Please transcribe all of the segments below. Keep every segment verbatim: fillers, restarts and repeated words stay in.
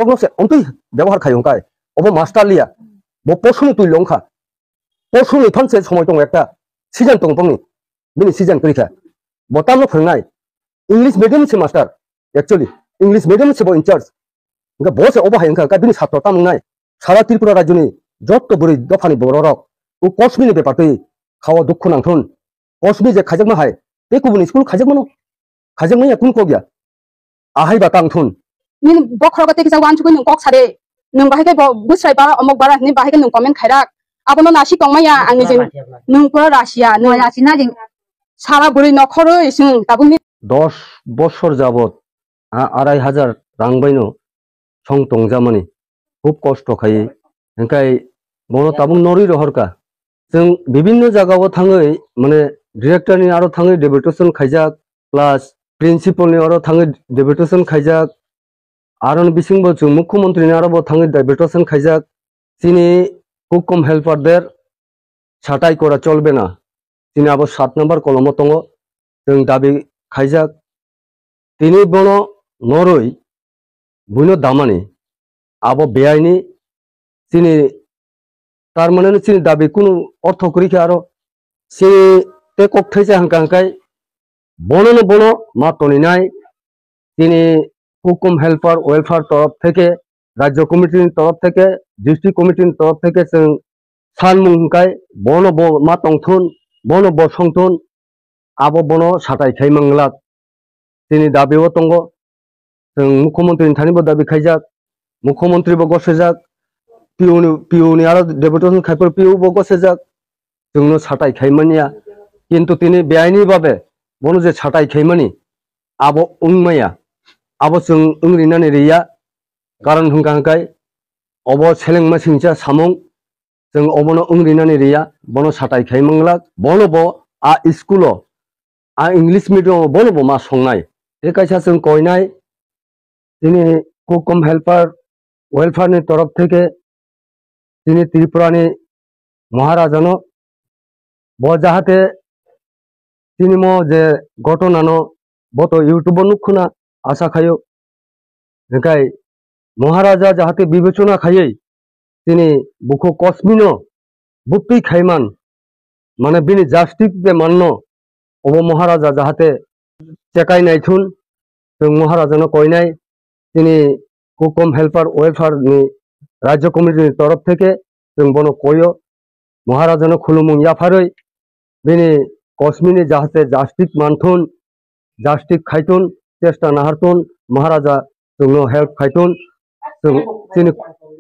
kokno se ontwi byabohar khai hwnkhe obo master liya, bo posuni twi longkha, posuni phan se somoi tongo ekta season tongo bongni, bini season kwrwi kha, bo tamno phwrwngnai, English medium se master, actually English medium se bo in charge, hwnkhe bo se obo hai wngkha, hwnkhe bini satro tamo wngnai, sara Tripura rajyoni jotto bwrwi dophani bororok o kosmini bepar twi khao dukhu nangthun, kosmi je khaijakma hai tei kubuni school khaijakmano, khaijakmaya kunu kok ya. Ahai ba tang thun. Nini bokhorogo tei kisa uansugwi nwng kok sari. Nwng bahai khe bo bwsrai bara omok bara hinwi bahai khe nwng comment khairak. Abono nasi tongmaya ang nijin. Nwng pura rasiya. Nwng rasi na jing. Sara bwrwi nokhorwi swng tabukni. Dos bosor jabot a arai hajar rang baino song tongjamani khub kosto khai. Hingkai bono tabuk norwi rohorka. Chwng bibinno jagao thangwi, mane, director ni aro thangwi deputation khaijak, plus principal ni aro thangwi deputation khaijak, aroni bisingbo chwng mukhyamantri ni aro bo thangwi deputation khaijak. Chini hukum helper der satai kora cholbe na. Chini abo sat number kolomo tongo, chwng dabi khaijak. Tini bono norwi buino damani, abo beaini chini, tar mane chini dabi kunu ortho kwrwi khe aro chini tei kok thaisa hangka hangkai bonono bono ma toninai chini hukum helper welfare torof theke, rajyo committee ni torof theke, district committee ni torof theke chwng sanmung hingkai bono bo ma tongthun, bono bo songthun, abo bono satai khai manglak. Chini dabi o tongo, chwng mukhyamantri ni thani bo dabi khaijak, mukhyamantri bo gosajak, P O ni, P O ni aro deputation khai phuru P O bo gosajak, chwngno satai khai manya. Kintu tini beaini babe bono je satai khai mani, abo wngmaya, abo chwng wngrinani riya, karon hwnkha hwnkhe obo selengma singcha samung, chwng obono wngrinani riya, bono satai khai manglak, bono bo a school o, a English medium o bono bo ma songnai. Tei kaisa chwng koinai, chini hukum helper welfare ni torof theke chini Tripura ni Maharaja no bo jahate chini mo je ghotona no bo to YouTube o nukkhu na, asa khaio. Hingkai Maharaja jahate bibechona khaiwi chini bukhu Kosmino buptwi khaiman, mane bini justice je manno, obo Maharaja jahate chekai naithun, chwng Maharajano koinai, chini hukum helper welfare ni rajyo committee ni torof theke chwng bono koio, Maharajano khulumung yapharwi bini Kosmini jahate justice manthun, justice khaitun, chesta nahartun, Maharaja chwngno help khaitun, chwng chini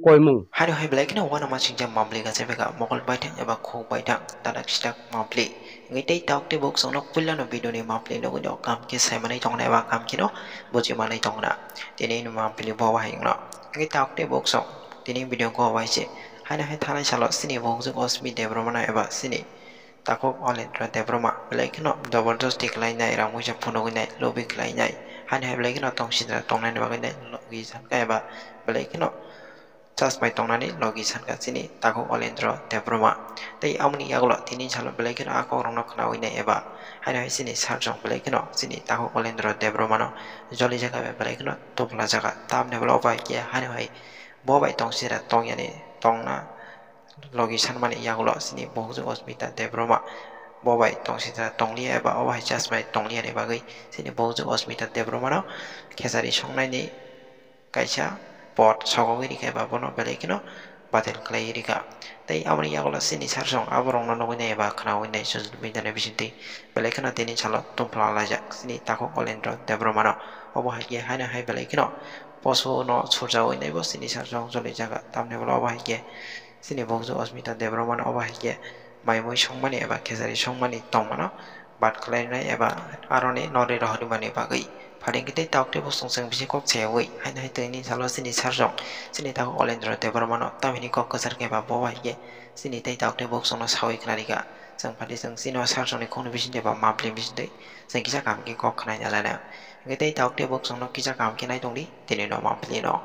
koimung. Haino hai belai kheno uanama singjak mapli gachai bega mokol baithang eba khuk baithang dadak sidak mapli. Wngwi tei tok tei buk chwngno puilano video ni mapli nugwi no kam khe saimanwi tongna eba kam kheno bujimanwi tongna. Tini no mapli bo bahai wngno. Wngwi tok tei buk chwng tini video go bai se. Haino hai thanai salo chini bukjwk Osmi Debbarma no eba chini takhuk Olendra Debbarma belai kheno jobordosti khlainai, rang muisa phunugwinai, lobi khlainai, haino hai belai kheno tongsidra tongnaini bagwinai logi sankha eba belai kheno chasmai tongnani logi sankha chini takhuk Olendra Debbarma. Tei aboni yagulo tini salo belai kheno a kokrokno khnawinai eba haino hai chini sir rok belai kheno chini takhuk Olendra Debbarmano jolijak eba belai kheno tubulajak, tamni bwla o bai khe haino hai bo bai tongsidra tongyani tongna logi sanmani yagulo chini bukjwk Osmita Debbarma bo bai tongsidra tongliya eba obo hai chasmai tongliyani bagwi chini bukjwk Osmita Debbarmano khesari songnaini kaisa pot sogogwi rikha eba bono belai kheno batil khlaiwi rikha. Tei aboni yagulo chini sir rok aborokno nugwi nai eba khwnawinai social media ni bisingtwi belai kheno tini salo tongphla laijak chini takhuk Olendra Debbarmano. Obo hai khe haino hai belai kheno poso no surjagwi naibo chini sir rok jolijak, tamni bwla obo hai khe chini bukjwk Osmita Debbarmano obo hai khe mai mui songmani eba khesari songmani tongmano bat khlainai eba aroni norwi rohormani bagwi. Pharing khe tei tok tei bosong chwng bisi kok chayawi haino hai tini salo chini sir rok chini takhuk Olendra Debbarmano tamhini kok kwchar khe ba bo hai khe chini tei tok tei bosongno sawi khnarikha. Chwng phadi chwng chini o sir rokni khokni bisingtwi ba mapli bisingtwi chwng kisa kaham khe kok khnai nalai nai. Hwnkhe tei tok tei bosongno kisa kaham khe nai tongdi tini no mapli no.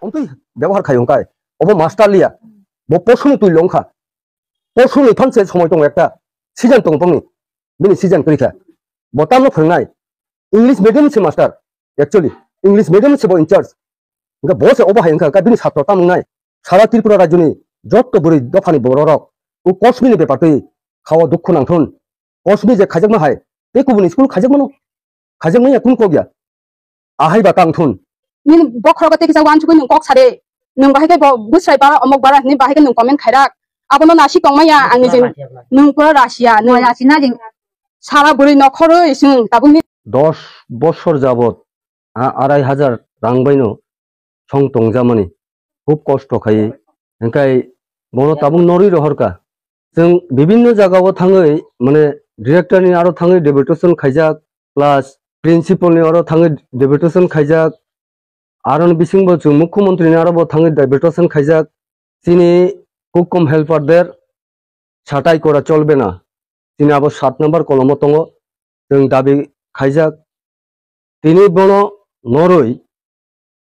Ontwi byabohar khai hwnkhe obo master liya, bo posoni twi longkha. Posoni phan se somoi tongo ekta season tongo bongni, bini season kwrwi kha. Bo tamno phwrwngnai English medium se master, actually English medium se bo in charge. Hwnkhe bo se obo hai wngkha, hwnkhe bini satro tamo wngnai? Sara Tripura rajyoni jotto bwrwi dophani bororok o Kosmini bepar twi khao dukhu nangthun. Kosmi je khaijakma hai, tei kubuni school khaijakmano? Khaijakmaya kunu kok ya. Ahai ba tang thun. Nini bokhorogo tei kisa wansugwi nwng kok sade. Nwng bahai khe bo bwsrai bara, omok bara hinwi bahai khe nwng comment khairak. Abono nasi tongmaya ang nijing. Nwng pura rasiya, nwng rasi na jing. Sara bwrwi nokhorwi swng tabukni. Dos bosor jabot a arai hajar rang baino song tongjamani, khub kosto khai. Hingkai bono tabuk norwi rohorka. Chwng bibinno jagao thangwi, mane, director ni aro thangwi deputation khaijak, plus principal ni aro thangwi deputation khaijak, aro ni bisingbo chwng mukhyamantri ni aro bo thangwi deputation khaijak. Chini Kukom helper der satai kora cholbe na. Chini abo sat number kolomo tongo. Chwng dabi khaijak. Tini bono norwi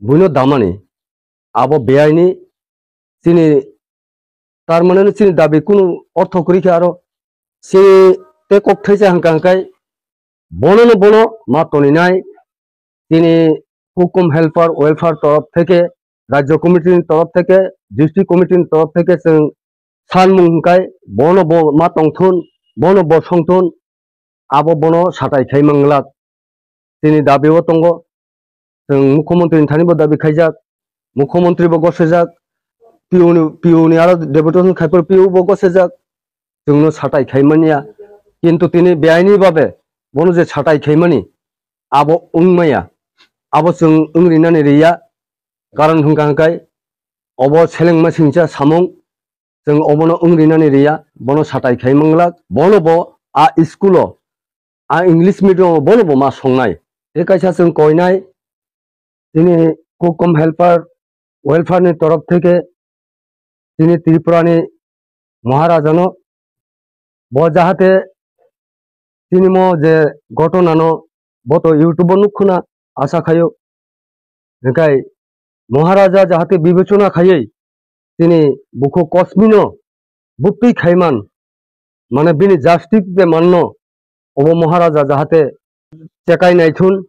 buino damani. Abo beaini chini, tar mane chini dabi kunu ortho kwrwi khe aro chini tei kok thaisa hangka hangkai bono no bono ma toninai. Chini Kukom helper welfare torof theke, rajyo committee ni torof theke, district committee ni torof theke chwng sanmung hwnkhe bono bo ma tongthun, bono bo songthun, abo bono satai khai manglak. Chini dabi o tongo, chwng mukhyamantri ni thani bo dabi khaijak, mukhyamantri bo gosajak, P O ni, P O ni aro deputation khai phuru P O bo gosajak, chwngno satai khai manya. Kintu tini beaini babe bono je satai khai mani, abo wng maya, abo chwng wng rinani riya, karon hwnkha hwnkhe obo selengma singcha samung, chwng obono wng rinani riya, bono satai khai manglak, bono bo a school o, a English medium o bono bo ma songnai. Tei kaisa chwng koinai, chini Kukom helper welfare ni torof theke chini Tripura ni Maharaja no bo jahate chini mo je ghotona no bo to YouTube o nukkhu na, asa khaio. Hingkai Maharaja jahate bibechona khaiwi chini bukhu Kosmino buptwi khaiman, mane bini justice je manno, obo Maharaja jahate chekai naithun,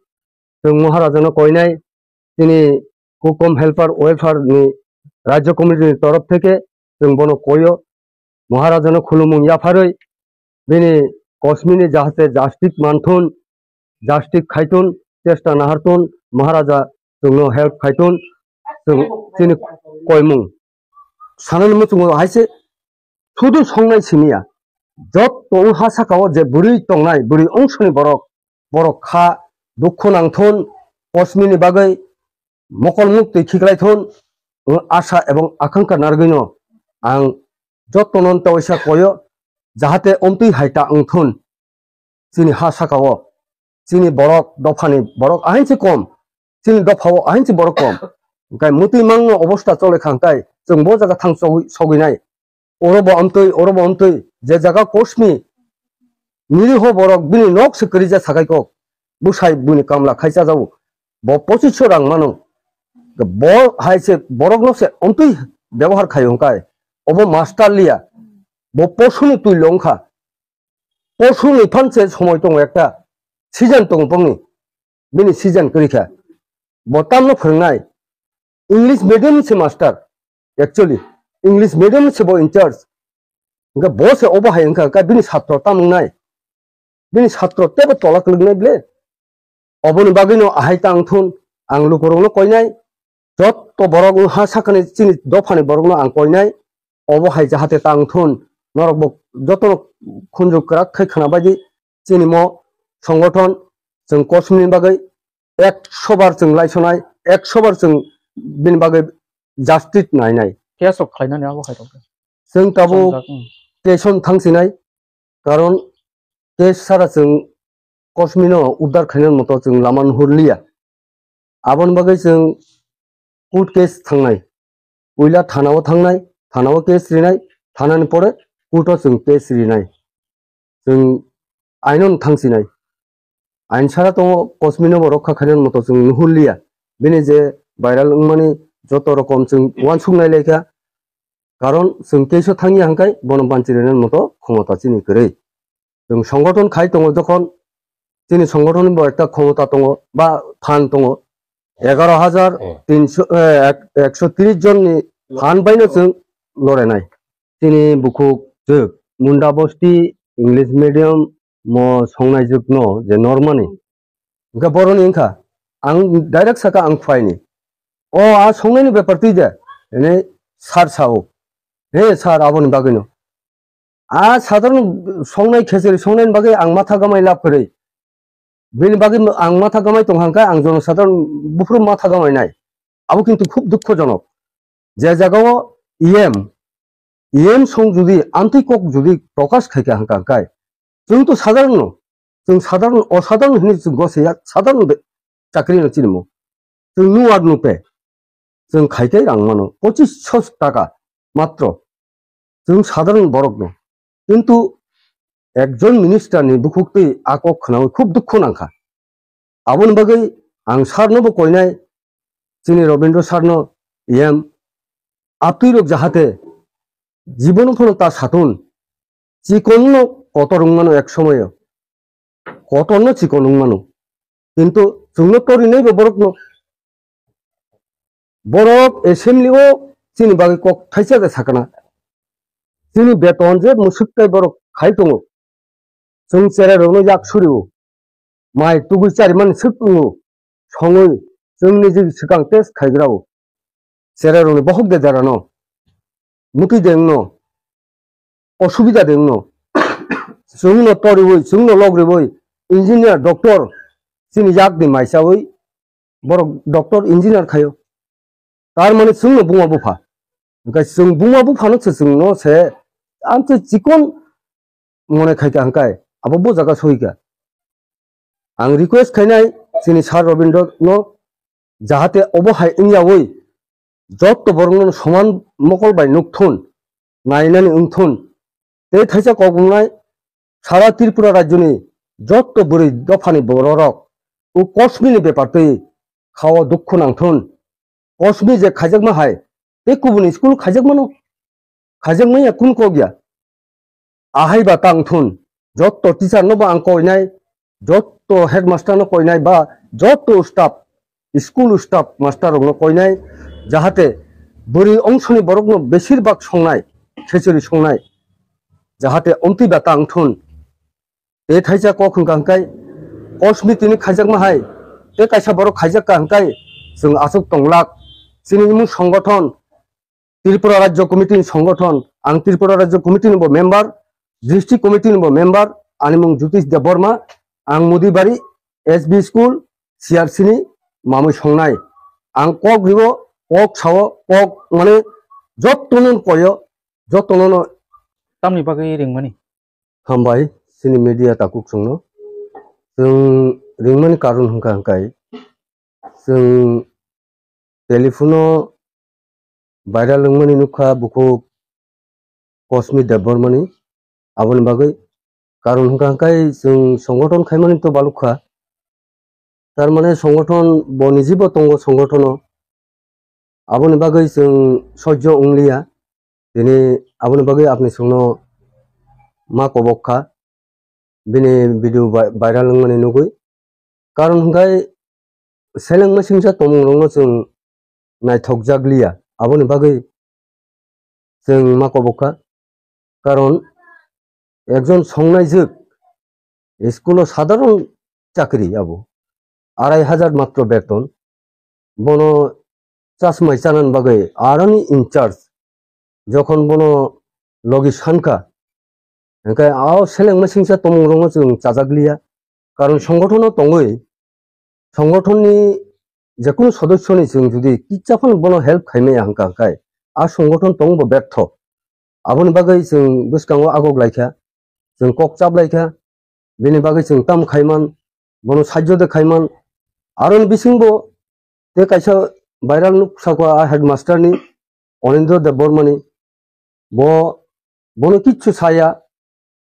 chwng Maharaja no koinai, chini Kukom helper welfare ni rajyo committee ni torof theke chwng bono koio, Maharaja no khulumung yapharwi bini Kosmini jahate justice manthun, justice khaitun, chesta nahartun, Maharaja chwngno help khaitun, chwng chini koimung. Sanani muchungo haise sudu songnai simiya. Jotto wng ha sakao je bwrwi tongnai, bwrwi ongsoni borok, borok kha dukhu nangthun, Kosmini bagwi mokol muktwi khiklaithun, wng asa ebong akankha narwgwino ang jottono taisa koyo, jahate omtwi hai ta wngthun. Chini ha sakao chini borok dophani borok ahinsi kom, chini dophao ahinsi borok kom. Hingkai mutwi mangno obostha chole khangkai chwng bo jaga thang sogwi, sogwinai. Oro bo amtwi, oro bo amtwi, je jaga Kosmi niriho borok bini nok se kwrwi ja sakai kok, bwsai bini kamla khai chajago, bo pochisho rang mano. Bo hai se borok no se amtwi byabohar khai hwnkhe, obo master liya, bo posuni twi longkha. Posuni phan se somoi tongo ekta season tongo bongni, bini season kwrwi kha. Bo tamno phwrwngnai? English medium se master, actually. English medium se bo in charge. Hingke bo se obo hai wngkha, hingke bini satro tam wngnai? Bini satro tebo tola kwlwngnai ble? Oboni bagwino ahai ta wngthun, ang lukurokno koinai. Jotto borok wng ha sakani chini dophani borokno ang koinai. Obo hai jahate ta wngthun, norok bo jotono khunju kwrak khai khwna baidi. Chini mo songgothon chwng Kosmini bagwi ekso bar chwng laisonai, ekso bar chwng bini bagwi justice nainai. Case rok khlainani abo hai rok. Chwng tabuk chongjak, hmm, case on thangsinai, karon case sara chwng Kosmino uddar khainani moto chwng lama nuhurliya. Aboni bagwi chwng court case thangnai. Puila thanao thangnai, thanao case rinai, thanani pore court o chwng case rinai. Chwng aino thangsinai. Ain sara tongo, Kosmino bo rokha khainani moto chwng nuhurliya. Bini je viral wngmani joto rokom chwng uansuk nai laikha. Karon chwng case o thangya hwnkhe bono banchi rinani moto khomota chini kwrwi. Chwng songgothon khai tongo, jokhon chini songgothon bo ekta khomota tongo ba phan tongo, Egaroh hajar tinsho, eh, ek-, ekshotris jonni phan baino chwng lorenai. Chini bukhuk jwk Munda Bosti English medium mo songnai jwkno je normani. Hwnkhe boroni wngkha, ang direct saka ang phaini. O a songnaini bepar twi de, hwnwi sir sao. He sir, aboni bagwino. A sadharon songnai, khecheri songnaini bagwi ang matha gamai lab kwrwi. Bini bagwi ang matha gamai tong hangkha, ang jono sadharon buphuru matha gamai nai. Abo kintu khub dukhojonok. Je jagao E M, E M song jodi amtwi kok jodi prokash khaikha hangkha hangkai, chwng to sadharon no, chwng sadharon, osadharon hinwi chwng gosaya, sadharon be-, chakri no chinimo. Chwng nuar nupe, chwng khaikai rang mano, pochis sho taka matro. Chwng sadharon borok no. Kintu ekjon minister ni bukhuk twi a kok khnawi khub dukhu nangkha. Aboni bagwi ang sir no bo koinai, chini Robindra sir no, E M, atwi rok jahate jibono phano ta satun, chikon no kotor wng mano ek somoyo, kotor no chikon wng mano, kintu chwngno torinai bo borok no, borok assembly o chini bagwi kok thaisa de sakana, chini beton je musuk tai borok khai tongo, chwng cherai rokno yak surio, mai tugwi charimani swk wngo, songwi chwng niji swkang test khaigrao. Cherai rokni bohok de darano mutwi de wngno, osubida de wngno, chwngno toriwi, chwngno logriwi, engineer, doctor, chini yakni maisawi borok doctor, engineer khaio. Tar mane chwngno buma bupha. Hwnkhe chwng buma buphano se chwngno se amtwi chikon mone khaikha hwnkhe abo bo jaga soikha. Ang request khainai chini sir Robindra no, jahate obo hai wngyawi jotto borokno soman mokol bai nukthun, nainani wngthun. Tei thaisa kok wngnai, sara Tripura rajyoni jotto bwrwi dophani bororok o kosmini bepar twi khao dukhu nangthun. Kosmi je khaijakma hai, tei kubuni school khaijakmano, khaijakmaya kun kok ya. Ahai ba tang thun, jotto teacher no bo ang koinai, jotto headmaster no koinai ba jotto staff, school staff master rok no koinai, jahate bwrwi ongsoni borok no besir bak songnai, khechori songnai, jahate omtwi ba tang thun. Tei thaisa kok hwnkha hwnkhe kosmi tini khaijakma hai, tei kaisa borok khaijakka hwnkhe chwng aswk tonglak. Chini imung songothon, Tripura Rajya Committee ni songothon, ang Tripura Rajya Committee ni bo member, District Committee ni bo member, ani mung Jyotish Debbarma, ang Mudibari S B School, C R C ni mamui songnai. Ang kok ribo, kok sao, kok mane jotto no koyo, jotto no. Tamni bagwi ringmani? Hambai, chini media takhuk chwngno. Chwng ringmani karon hwnkha hwnkhe, chwng telephone o viral wngmani nukha bukhuk Kosmi Debbarmani. Aboni bagwi karon hwnkha hwnkhe chwng songothon khaimani to balukha. Tar mane songothon bo nijibo tongo songothon o. Aboni bagwi chwng sojjo wngliya. Tini aboni bagwi apni chwngno ma kobok kha. Bini video vi-, viral wngmani nugwi. Karon hwnkhe seleng masingsa tongmung rokno chwng naithok jak liya. Aboni bagwi chwng ma kobok kha. Karon ekjon songnai jwk school o sadharon chakri abo. Arai hajar matro beton. Bono chasmai chanani bagwi aroni in charge. Jokhon bono logi sankha, hwnkhe a seleng masingsa tongmung rokno chwng chajak liya. Karon songothon o tongwi, songothon ni jekunu sodosyo ni chwng jodi kisa phano bono help khaimaya hwnkha hwnkhe a songothon tongbo bertho. Aboni bagwi chwng bwskango agok laikha, chwng kok chap laikha, bini bagwi chwng tam khaiman, bono sajjo de khaiman. Aroni bisingbo tei kaisa viral nuk sakha a headmaster ni, Onindra Debbarmani, bo, bono kichu saya,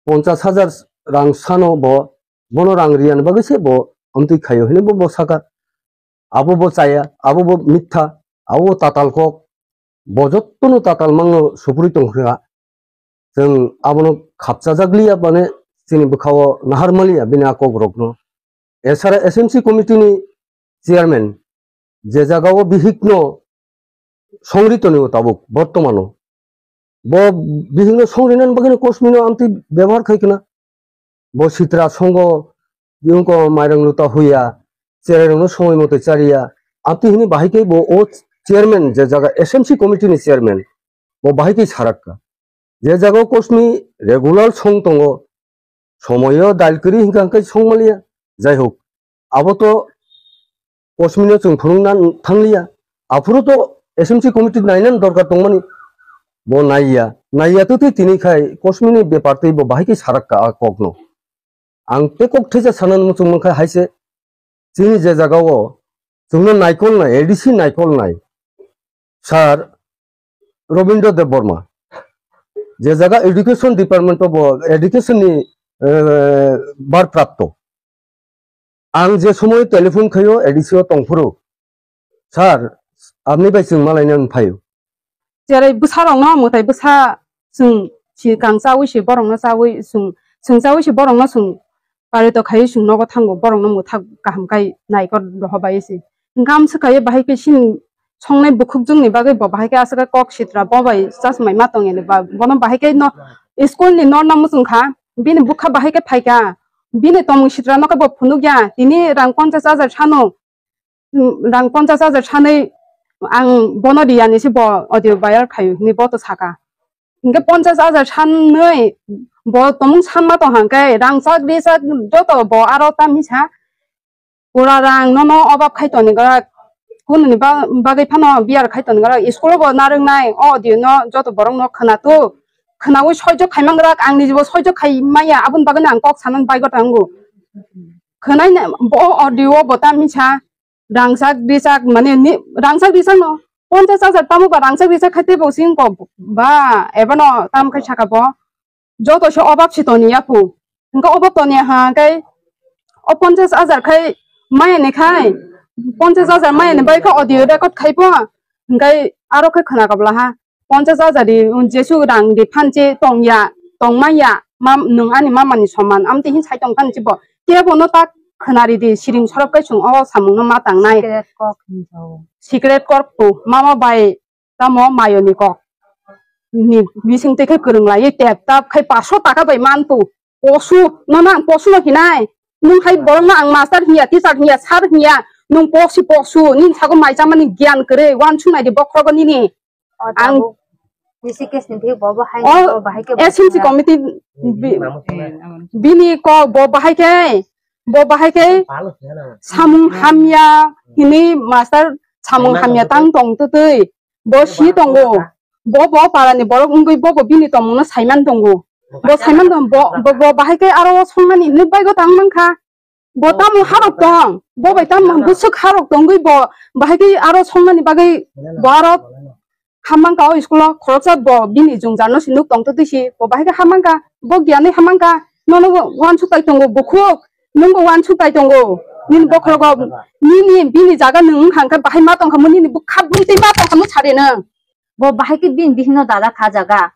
ponchas hajar rang sano bo, bono rang riyani bagwi se bo amtwi khaio hinwi bo, bo saka. Abo bo chaya, abo bo mitha, abo bo tatal kok, bo jottono tatal mangno supuri tongkha. Chwng abono khapchajak liya, mane chini bwkhao nahar maliya bini a kok rokno. Esara S M C committee ni chairman je jaga o bihik no songri tonio tabuk bortomano. Bo bihik no songri nani bagwi no kosmi no amtwi bebohar khai khna. Bo sitra songo, biyung ko mairang luta huya, cherai rok no somoi moto chariya. Amtwi hini bahai khe bo o chairman je jaga S M C committee ni chairman, bo bahai khe sarakka. Je jaga o kosmi regular song tongo, somoyo dal kwrwi hingka hingkai song maliya. Jai hok, abo to kosmino chwng phunukna thangliya. Aphuru to S M C committee nainani dorkar tongmani. Bo naiya, naiya to twi tini khai kosmini bepar twi bo bahai khe sarakka a kokno. Ang tei kok thaisa sanani muchung mankha haise, chini je jaga o chwngno naikolnai, A D C naikolnai, Sir Robindra Debbarma, je jaga education department o bo education ni, eh, barprapto. Ang je somoy telephone khaio A D C o tongphuru, "Sir, apni bai chwng malaina phaio." Cherai bwsa rokno mwtai bwsa chwng si kang chawi si borokno chawi chwng, chwng chawi si borokno chwng parito khaiwi chwng nogo thango, borokno mwthak kaham khai naikor dohobai se. Gam swkaiwi bahai khe sini songnai bukhukjwngni bagwi bo bahai khe aswk kok sitra bo bai chasmai ma tongya ni ba bono bahai khe no school ni norna muchung kha, bini bukha bahai khe phaikha, bini tongmung sitra no khe bo phunukya, tini rang ponchash hajar sano, rang ponchash hajar sanwi ang bono riyani se bo audio viral khaio hinwi bo to saka. Hinkhe ponchash hajar sanwi bo tongmung sanma tong hangkhe rangchak richak joto bo aro tamisa pura rang nono obab khai toni gora kununi ba-, bagwi phano biyar khai toni gora school bo narwknai o audio no joto borok no khwnato khwnawi soijo khaimang rak ang nijibo soijo khai maya aboni bagwi ang kok sanani baigo tango khwnai bo audio bo tamisa rangchak richak mane ni rangchak richak no ponchash hajar tamo ba rangchak richak khai tebo sing ko ba eba no tam khai saka bo joto se obab se toni yapu hingke obab toni ha kai o ponchash hajar khai maya ni khai ponchash hajar maya ni bai khe audio record khai po hingkai aro khe khwna kabla ha ponchash hajar di jesu rang di phanche tongya tongmaya ma nwng ani mama ni soman amtwi hin sai tong phanche bo kebo no tak khwnari di siring sorop kai chwng o samung no ma tangnai. Secret kok hinwi sao. Secret kok po mama bai tamo mayo ni kok ni bising twi khe kwrwng lai tep tap khai paso taka bai man po posu no nang posu no hinai nwng hai borok no ang master hinya teacher hinya sir hinya nwng posi posu nini sago mai chamani gyan kwrwi wansuk nai di bokhrogo nini. O ang tabuk D C case ni thik bo bo hai o bo bahai khe S M C committee bi- bini ko bo bahai khe bo bahai khe samung hamya hini master samung hamya tang tong tutui bo si tongo bo bo para ni borok wngwi bo bo bini tongmung no saiman tongo bo saiman tongo bo bo bahai khe aro songnani hinwi baigo tang mankha. Bo tamo harok tong, bo bai tamo bwswk harok tongwi bo bahai khe aro songnani bagwi bo aro hamang ka o school o khoroksa bo bini jwngjal no se nuk tong twi si bo bahai khe hamang ka bo giyanwi hamang ka nono wansuk tai tongo bukhuk nwng bo wansuk tai tongo nini bokhorogo nini bini jaga nwng wngkha hwnkhe bahai ma tongkha mo nini bwkha bwtwi ma tongkha mo sari nwng. Bo bahai khe bini bihik no dada kha jaga.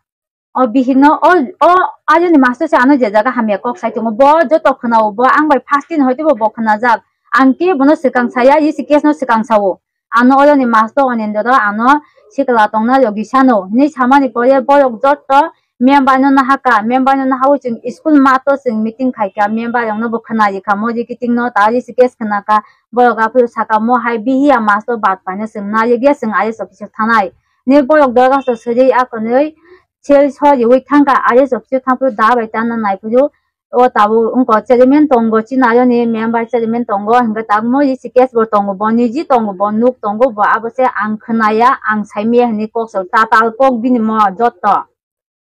O bihikno o, o ayoni master se ano je jaga hamya kok sai tongo, bo joto khwnao, bo ang bai first din hoite bo, bo khwnajak. Ang khe bono swkang saya, isi case no swkang sao. Ano oyoni master Onendro ano sikla tongna yogwi sano hinwi samani pore borok joto member no nahaka, member no nahawi chwng school mato chwng meeting khaika, member rokno bo khwnayikha, moji kiting no ta isi case khwnaka, borok aphuru saka mo hai bihiya master bat paino chwng nayokya chwng I S office o thanai. Ni borok dorgasto swijwi akonwi sel soriwi thangkha, I S office o thangphuru da bai tanna naiphuru o tabuk wngkha chairman tongo, chini ayoni member chairman tongo, hwnkhe tabukmo isi case bo tongo, bo niji tongo, bo nuk tongo, bo abo se ang khwnaya, ang saimaya hinwi kok sao, tatal kok bini mo jotto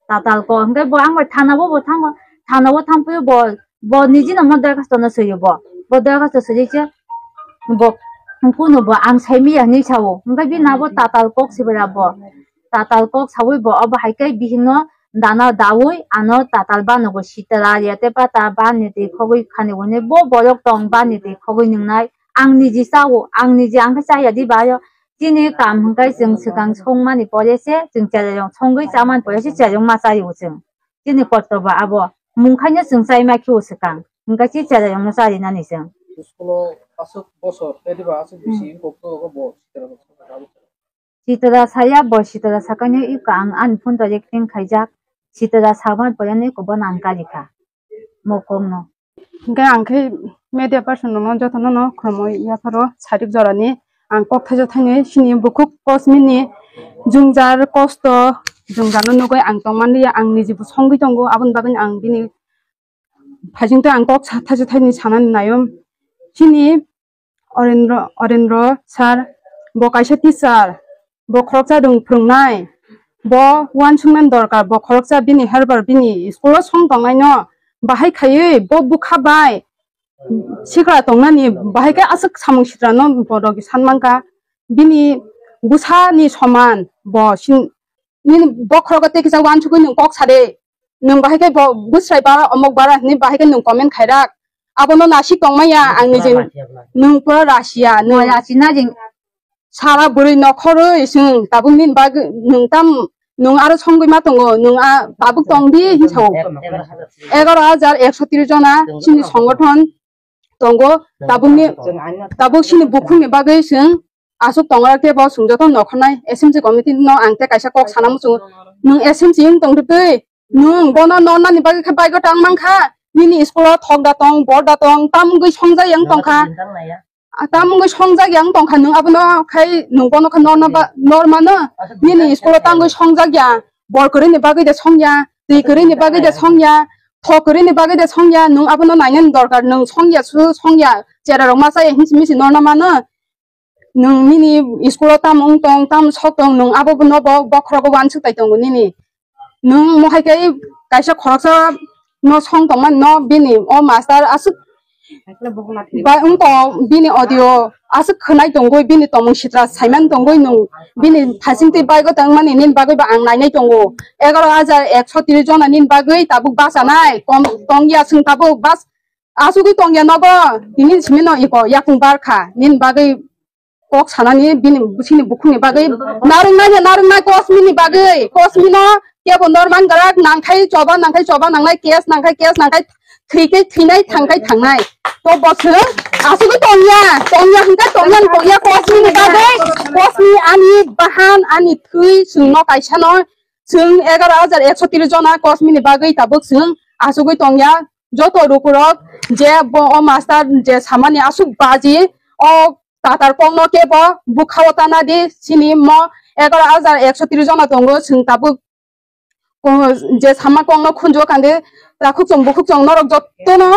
tatal kok, hwnkhe bo ang bai thana o bo thango, thana o thangphuru bo, bo nijino mo dorgasto no swiyo bo, bo dorgasto swijwi se bo kunu bo ang saimaya hinwi sao, hwnkhe bini abo tatal kok sibra bo. Tatal kok sawi bo obo hai khe bihikno dana dawi ano tatal banogo sitra ya tei pata bani twi khogwi khani hwnwi bo borok tong bani twi khogwi nwngnai ang niji chao ang niji ang khe chaya di bayo chini kam hwnkhe chwng swkang songmani pore se chwng cherai rok songwi chamani pore se cherai rok ma chaio chwng chini kortobo abo mungkhaino chwng chai ma khio swkang hwnkhe se cherai rokno charinani chwng. Aswk bosor, kaidiba aswk bisi Hmm. wngkok to, obo sitra rok sakha abo. Sitra saya bo sitra sakani iko ang ani phone to recording khaijak. Sitra sakma pore ni iko bo nang kali kha. Mokong no. Hingke ang khe media person rokno jotono no khulumui yapharo sarik jorani ang kok thaisa thaini sini bukhuk kosmini jwngjal kosto jwngjal no nugui ang tongmani ang niji bo songwi tongo aboni bagwi ang bini phaisingtwi ang kok sa-, thaisa thaini sanani naio. Chini Orendro, Orendro sir, bo kaisa teacher, bo khoroksa rwng phwrwngnai, bo uansuknani dorkar, bo khoroksa bini helper, bini school o song tongnaino bahai khaiwi bo bwkha bai sikla tongnani bahai khe aswk samung sitrano borok sanmankha, bini bwsani soman bo sin-, nini bokhorogo tei kisa uansugwi nwng kok sade, nwng bahai khe bo bwsrai bara, omok bara hinwi bahai khe nwng comment khairak. Abono nasik tongmaya ang nijin, nwng pura rasiya, nwng Rasi na jing. Sara bwrwi nokhorwi chwng tabuk nini bagwi nwng tam, nwng aro songwi ma tongo, nwng a tabuk tong di hinwi sao. Egaroh hajar ekso tris jona chini songothon tongo, tabukni, tabuk chini bukhukni bagwi chwng aswk tongo, kebo chwng joto nokhornai S M C committee no ang tei kaisa kok sana muchungo, nwng S M C wng tongtwi twi, nwng bono nornani bagwi khe bike o tang mankha, nini school o thok da tong, bor da tong, tamgwi songjak yang tongkha, tamgwi songjak yang tongkha, nwng abono khai nwng bono khe norna ba, normano, nini school o tamgwi songjak ya, bor kwrwini bagwi de songya, twi kwrwini bagwi de songya, thok kwrwini bagwi de songya, nwng abono nainani dorkar, nwng songya su songya, chera rok masa ya hinsi misi norna mano, nwng nini school o tam wng tong, tam sok tong, nwng abo no bo bokhorogo uansuk tai tongo nini. Nwng mohai khe kaisa khoroksa no song tongmani no bini o master aswk ba wng tong bini audio aswk khwnai tongwi bini tongmung sitra saimani tongwi nwng bini thasing twi bike o tongmani nini bagwi ba ang nainai tongo. Egaroh hajar ekso tris jona nini bagwi tabuk bachanai kom tongya chwng tabuk bas asugwi tongya nogo tini simi no iko yakung barkha nini bagwi kok sanani bini sini bukhukni bagwi narwknai narwknai kosmini bagwi kosmino kebo norman garak nangkhai choba nangkhai choba nangnai case nangkhai case nangkhai thwikhai thwinai thangkhai thangnai to boswk asugwi tongya tongya hwnkhe tongya tongya kosmini bagwi kosmi ani bahan ani thwi chwngno kaisano chwng egaroh hajar ekso tris jona kosmini bagwi tabuk chwng asugwi tongya joto rukurok je bo o master je samani asuk baji o tatar kokno kebo bwkhao tana di sini mo egaroh hajar ekso tris jona tongo chwng tabuk o je sama kokno khunjo kandi takhuk chwng bukhuk chwng norok jotono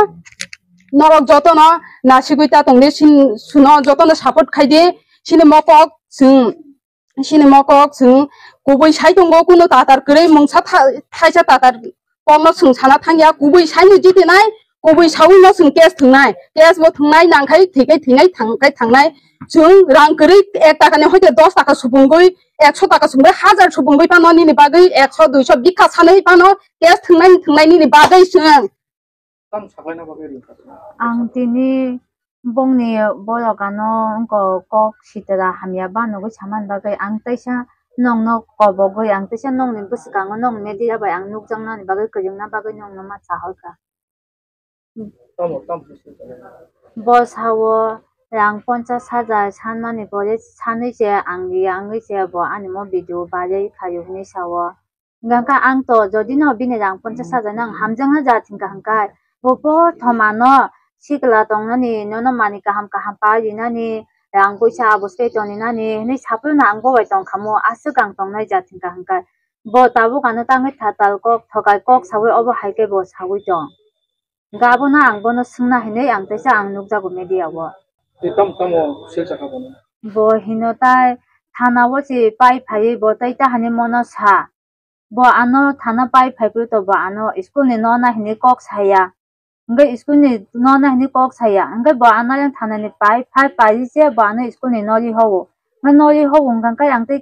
norok jotono nasigwi ta tongdi sin suno jotono support khaidi sini mo kok chwng sini mo kok chwng kubui sai tongo kunu tatar kwrwi mungsa tha- thaisa tatar kokno chwng sana thangya kubui saino jitinai kubui sawi no chwng case thwngnai case bo thwngnai nangkhai thwikhai thwinai thangkhai thangnai chwng rang kwrwi ek taka ni hoite dos taka supungwi ekso taka supungwi hajar supungwi phano nini bagwi ekso duiso bikha sanwi phano case thwngnai thwngnai nini bagwi chwng Tamo saklaina bagwi ringkha. Ang tini bongni borok ano wngkha kok sitra hamya ba nugwi samani bagwi ang teisa nongno kobogwi ang teisa nongni bwskango nong media bai ang nukjaknani bagwi kwrwngna bagwi nongno ma chahorkha. Tamo, tamo se saklaina. Bo sao rang ponchas hajar sanmani pore sanwi se ang ri wngwi se bo ani mo video viral khaio hinwi sao. Hingkha ang to jodi no bini rang ponchas hajar no ang hamjakna ja thingkha hingkha, bo pothoma no sikla tongnani nono manwi kaham kaham pa rinani, rang puisa abo se toninani hinwi saphuru no ang bo bai tongkha mo, aswk ang tongnai ja thingkha hingkha. Bo tabuk ano tangwi thatal kok thokai kok sawi obo hai khe bo sawi tong. Hingkha abono ang bono swngna hinwi ang teisa ang nukjago media o. Tei tamo tamo selsa kha bono? Bo hino tai thana o se pai phaiwi bo tai ta hinwi mono sa. Bo ano thana pai phaiphuru to bo ano school ni nona hinwi kok saya. Hingke school ni nona hinwi kok saya. Hingke bo ano yang thana ni pai phai pai se bo ano school ni noli howo. Hingke noli howo hingka khe ang tei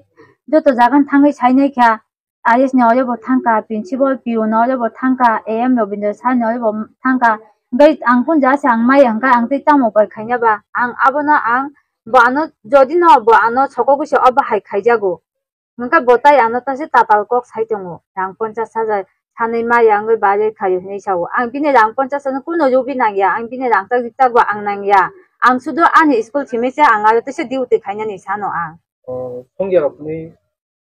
joto jaga ni thangwi sainai kha. I S ni ore bo thangkha, principal P O ni ore bo thangkha, A M Robindra sir ni ore bo thangkha. Hingke ang phone ja se ang maya hingka ang tei tamo pai khaina ba. Ang abono ang bo ano jodi no bo ano sokogwi se obo hai khaijago. Hwnkhe bo tai ano tase tatal kok sai tongo, rang ponchas hajar sanwi ma ya wngwi bari khaio hinwi sao. Ang bini rang ponchas ano kuno rubi nangya, ang bini rang tak rik tak bo ang nangya. Ang sudu ani school simi se ang aro tesa duty khainani sano ang. Oh, songya rokni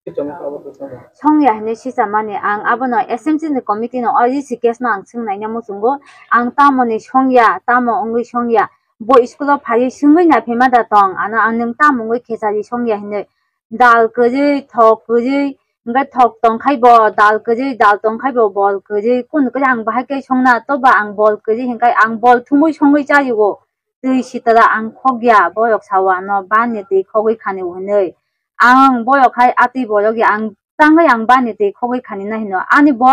sitamo abo to songya. Songya hinwi sichamani ang abono S M C ni committee no o E C case no ang swngnaina muchungo. Ang tamoni songya, tamo wngwi songya. Bo school o phaiwi swngwi naphima da tong. Ano ang nwng tamo wngwi khechari songya hinwi. Dal kwrwi, thok kwrwi, hwnkhe thok tongkhai bo dal kwrwi, dal tongkhai bo bol kwrwi. Kunu kwrwi ang bahai khe songna, toba ang bol kwrwi hwnkhe ang bol thumwi songwi chario. Twi sitara ang khokya, boyok sao ano bani twi khogwi khani hwnwi. Ang boyok hai atwi borok ya ang tangwi ang bani twi khogwi khani na hino. Ani bo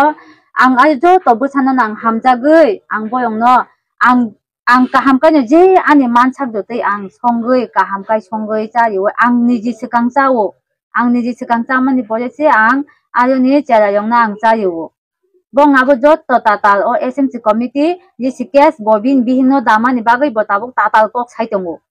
ang ai joto bwsano ang hamjagwi ang boyokno ang, ang kaham kaino je ani mansak dotwi ang songwi kaham kai songwi chario ang niji swkang chao. Ang niji swkang chamani pore se ang ayoni cherayokno ang chario. Bong abo joto tatal o S M C committee, J C K S bo bini bihikno damani bagwi bo tabuk tatal kok sai tongo.